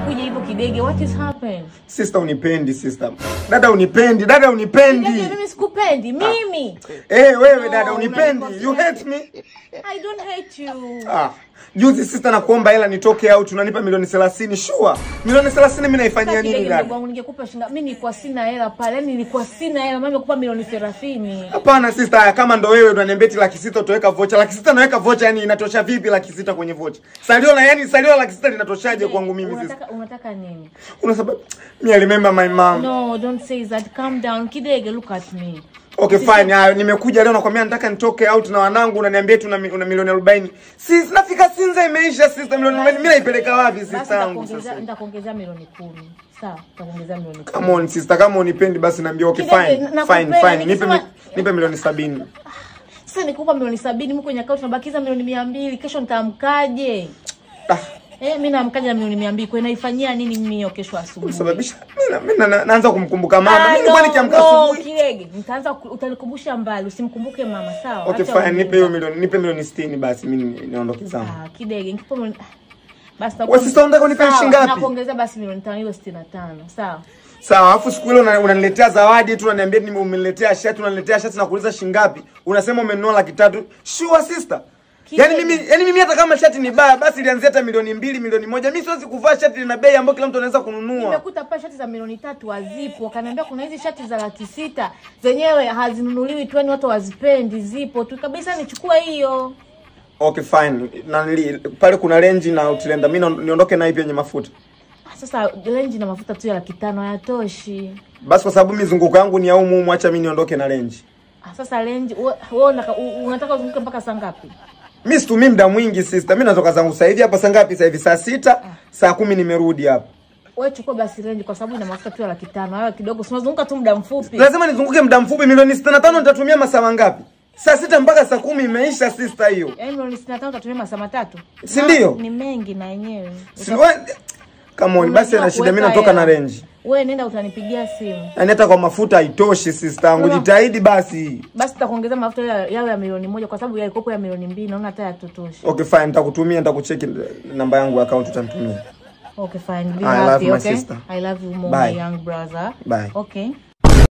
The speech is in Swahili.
unakuja hivyo Kidege? What is happened? Sister unipendi sister. Dada unipendi, dada unipendi. Kidege, mimi sikupendi, mimi. Eh, wewe dada unipendi. You hate me? I don't hate you. Ah. Juzi sister nakuomba hela nitoke out unanipa milioni 30 sure. Milioni 30 mimi naifanyia nini dada? Ndugu wangu ningekupa shinga. Mimi nilikuwa sina hela pale. Yaani nilikuwa sina hela. Mimi nimekupa milioni 30. Hapana sister, kama ndo wewe unaniambia eti 600,000 utaweka vocha. 600,000 naweka vocha, yani inatosha vipi 600,000 kwenye vocha? Salio na yani salio 600,000 linatoshaje kwangu mimi sister? Unataka nini? Una sababu mimi I remember my mom. No, don't say that. Calm down. Kidege, look at me. Okay fine. Hayo nimekuja leo nakwambia nataka nitoke out na wanangu unaniambia tu una milioni 40. Sis nafika Sinza imeisha sister, milioni 40 mimi naipeleka wapi sister yangu sasa? Nitakuongezea milioni 10. Sawa, nitakuongezea milioni 10. Come on sister, kama unipendi basi niambie okay fine. Fine fine. Nipe milioni 70. Sasa nikupa milioni 70 mimi kwenye account nabakiza milioni 200, kesho nitaamkaje? Mimi naamkaje na milioni 200? Kwa naifanyia nini mimi hiyo kesho asubuhi? Usababisha mimi naanza kumkumbuka mama. Mimi nilikuwa nikiamka asubuhi. Kidege, nitaanza utanikumbusha mbali, usimkumbuke mama, sawa? Okay fine, nipe hiyo milioni, nipe milioni 60 basi mimi niondoke zangu. Ah, Kidege, nikupa milioni basi. Wewe sister unataka unipe shilingi ngapi? Nakuongezea basi milioni 5 hiyo 65, sawa? Sawa, alafu siku ile unaniletea zawadi tu unaniambia umeniletea shati, unaniletea shati na kuuliza shilingi ngapi? Unasema umenunua 300,000. Sure sister. Yaani mimi hata kama shati ni baya basi ilianzia hata milioni 2, milioni 1. Mimi siwezi kuvaa shati lina bei ambayo kila mtu anaweza kununua. Nimekuta pale shati za milioni 3 hazipo. Akaniambia kuna hizi shati za 600,000 zenyewe hazinunuliwi tu, yani watu hawazipendi, zipo tu kabisa, nichukue hiyo. Okay fine. Na pale kuna Range na Outlander. Mimi niondoke na ipi yenye mafuta? Sasa Range na mafuta tu ya 500,000 hayatoshi. Basi kwa sababu mizunguko yangu ni ya humu, acha mimi niondoke na Range. Sasa Range wewe unataka uzunguke mpaka saa ngapi? Mimi situmii muda mwingi sister. Mimi natoka zangu sasa hivi hapa saa ngapi sasa hivi? Saa 6, saa 10 nimerudi hapa. Wewe chukua basi Range kwa sababu ina mafuta tu ya 500,000. Hayo kidogo, si unazunguka tu muda mfupi. Lazima nizunguke muda mfupi. Milioni 65 nitatumia masaa mangapi? Saa 6 mpaka saa 10 imeisha sister hiyo. Yaani milioni 65 utatumia masaa matatu? Si ndio? Ni mengi na yenyewe. Come on, basi na shida mimi natoka na Range. Wewe nenda utanipigia simu. Yaani hata kwa mafuta haitoshi sister yangu, jitahidi basi. Basi nitakuongezea mafuta yale ya milioni 1 kwa sababu yalikopo ya milioni 2 naona hata hayatotoshi. Okay fine, nitakutumia, nitakucheki namba yangu ya account utanitumia. Okay fine. Be happy, okay? Sister. I love you more, my young brother. Bye. Okay.